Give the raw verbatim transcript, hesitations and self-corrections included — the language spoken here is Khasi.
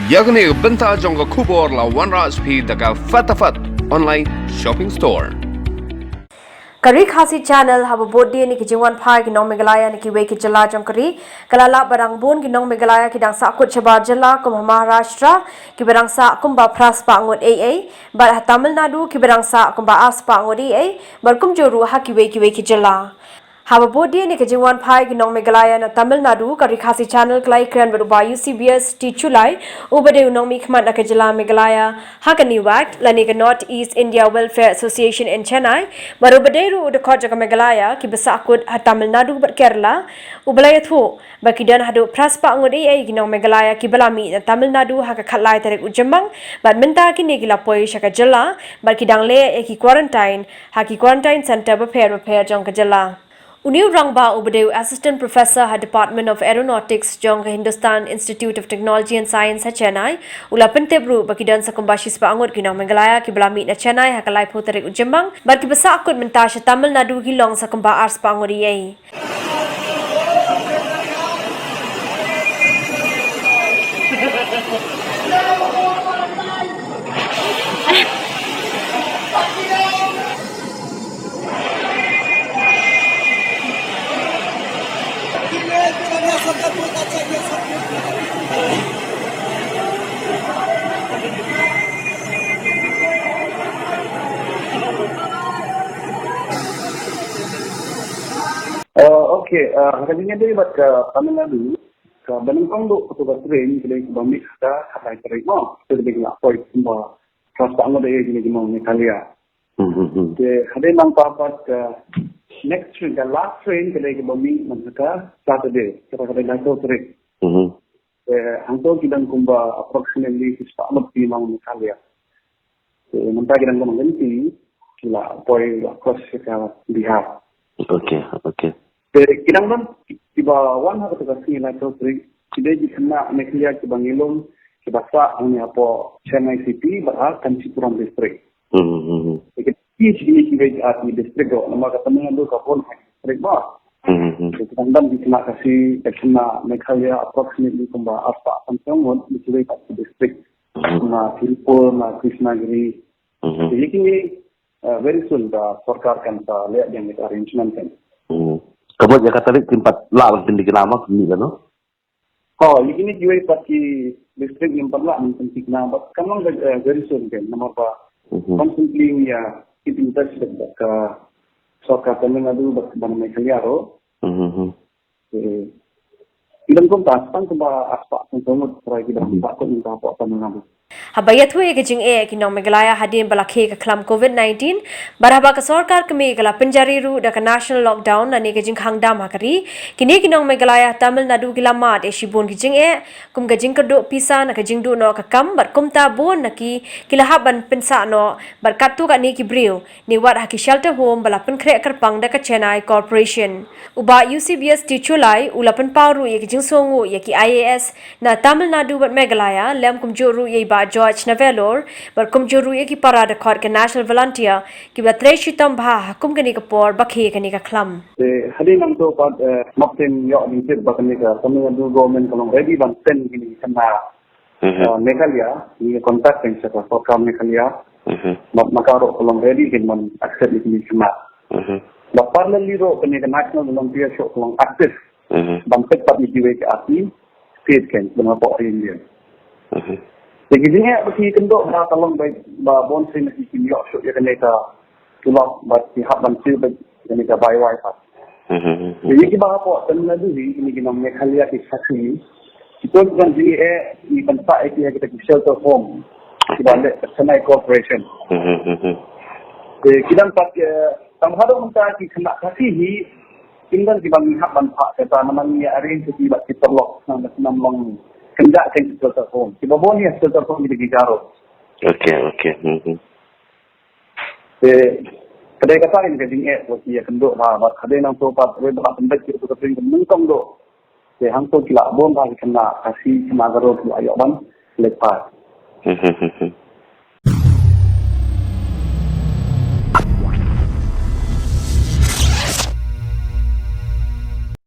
Ïa kane ka bynta jong ka khubor la wanrah sha phi da ka Fatafat Online Shopping Store. Ka Ri Khasi Channel haba bud die na ki jingwan phai ki nong Meghalaya na kiwei ki jylla jong ka ri, ka la lap ba dang bun ki nong Meghalaya ki dang sahkut shabar jylla kum ha Maharashtra kiba dang sah kumba phra spah ngut eiei, bad ha Tamil Nadu kiba dang sah kumba ar spah ngut eiei, bad kumjuh ruh ha kiwei kiwei ki jylla. Haba bud die na ka jingwan phai ki nong Meghalaya na Tamil Nadu, ka Ri Khasi Channel ka la ïakren bad u Bah Eusebius T Chulai, uba dei u nongmihkhmat na ka jylla Meghalaya ha ka NEWACT lane ka North East India Welfare Association in Chennai, bad uba dei ruh u dkhot jong ka Meghalaya kiba sahkut ha Tamil Nadu bad Kerala, uba la ïathuh ba ki don haduh phra spah ngut eiei ki nong Meghalaya kiba la mih na Tamil Nadu ha ka khatlai tarik u Jymmang, bad mynta kine ki la poi sha ka jylla bad ki dang leh ïa ki quarantine ha ki quarantine centre bapher bapher jong ka jylla. Une u rangbah uba dei u Assistant Professor ha Department of Aeronautics jong ka Hindustan Institute of Technology and Science ha Chennai u la pyntip ruh ba ki don sa kumba shi spah ngut ki nong Meghalaya kiba la mih na Chennai ha ka laiphew tarik u Jymmang, bad kiba sahkut mynta sha Tamil Nadu ki long sa kumba ar spah ngut eiei. Uh, okay, uh, ha ka jingïadei bad ka Tamil Nadu, ka ba nyngkong duh kato ka train ka dei kaba mih ha ka khatlai tarik mo. Ka dei ka la poi kumba phra spah ngut eiei ki nong Meghalaya. Mhm. Te hadien nangta pat ka next train, ka last train ka dei kaba mih man ha ka Saturday, kata ka dei laiphew tarik. Mhm. Te hangto ki don kumba approximately shi spah ngut ki nong Meghalaya. Te mynta ki dang kumba lynti ki la poi la cross sha ka Bihar. Okay, okay. Te ki dang don kiba wan ha kata ka sngi laiphew tarik, ki dei ki khynnah Meghalaya kiba ngi lum kiba sah hangne hapoh Chennai City bad ha Kanchipuram District. Hmm, hmm, hmm. Te ki dei ki, ki dei ki ar ki district ruh, namar ka Tamil Nadu ka bun ha ki district ba. Hmm, hmm, hmm. Te ki dang don ki khynnah Khasi, ki khynnah Meghalaya approximately kumba arspah san ngut, ki dei ki district. Hmm. Na Sirpur, na Krishnagiri. Hmm. Te kine, uh, very soon ka sorkar kan sa leh ïa ki arrangement kan. Hmm. Ka mut ïa ka tarik kim pat lah ban pynthikna ma kumne ka no? Oh, ïa kine kiwei pat ki district ngim pat lah ban pynthikna, but kan long, eh, very soon kan, namar ba, mhm, constantly ngi ïa keep in touch bad ka sorkar Tamil Nadu bad ka Meghalaya ruh. Mhm. Eh, ki dang kumta, tang kumba arspah san ngut trai ki dang, mhm, sahkut mynta hapoh Tamil Nadu. Haba ïathuh ïa ka jingeh ki nong Meghalaya hadien ba la khie ka khlam covid nineteen, bad haba ka sorkar kmie ka la pynjari ruh da ka national lockdown lane ka jingkhang dam ha ka ri, kine ki nong Meghalaya Tamil Nadu ki la mad ïa shibun ki jingeh, kum ka jingkyrduh pisa na ka jingduh noh ka kam, bad kumta bun na ki ki la hap ban pynsah noh, bad katto katne ki briew ne wat ha ki shelter home ba la pynkhreh kyrpang da ka Chennai Corporation. U Bah Eusebius T Chulai u la pynpaw ruh ïa ki jingsngewnguh ïa ki I A S na Tamil Nadu bad Meghalaya, lem kumjuh ruh ïa i Bah George Navellore bad kumjuh ruh ïa ki para dkhot ka National Volunteer kiba trei shitom bha ha kum kane ka por ba khie kane ka khlam. Te hadien nangto pat, eh, map ten ïoh jingtip ba kane ka Tamil Nadu government ka long ready ban send kine ki khynnah, mhm, eh, Meghalaya, ngi contact kein sa ka sorkar Meghalaya. Mhm. Bad ma ka ruh ka long ready kein ban accept ïa kine ki khynnah. Mhm. Bad parallelly ruh kane ka National Volunteer Show ka long active. Mhm. Ban peit pat ïa kiwei ki artist state kein, ban hapoh India. Mhm. Te ki jingeh ba ki kynduh ba ka long ba, ba bun sien na ki kim ïoh shuh ïa kane ka tulop bad ki hap ban siew bad kane ka bai wai pat. Mhm, mhm, mhm. Te ïa kiba hapoh Tamil Nadu hi, kine ki nong Meghalaya ki Khasi, ki don ki jingeh, ki pynsah ïa ki ha kita ki shelter home kiba leh ka Chennai Corporation. Mhm, mhm. Te ki don pat, eh, tang haduh mynta ki khynnah Khasi hi, kim don kiba ngi hap ban phah kata, namar ngi arrange ïa ki bad ki paralok, nang ba kim long kynjah kein ki shelter home. Kiba bun hi ha shelter home ki dei ki Garo. Okay, okay. Mhm. Te ka dei kata hi ka jingeh ba ki ïakynduh bha, bad hadien nangto pat, wei ba la pynbeit ki ruh ka pynbeit nyngkong duh. Te hangto ki la bun bha ki khynnah Khasi, khynnah Garo ki la ïoh ban leit phai. Mhm, mhm, mhm.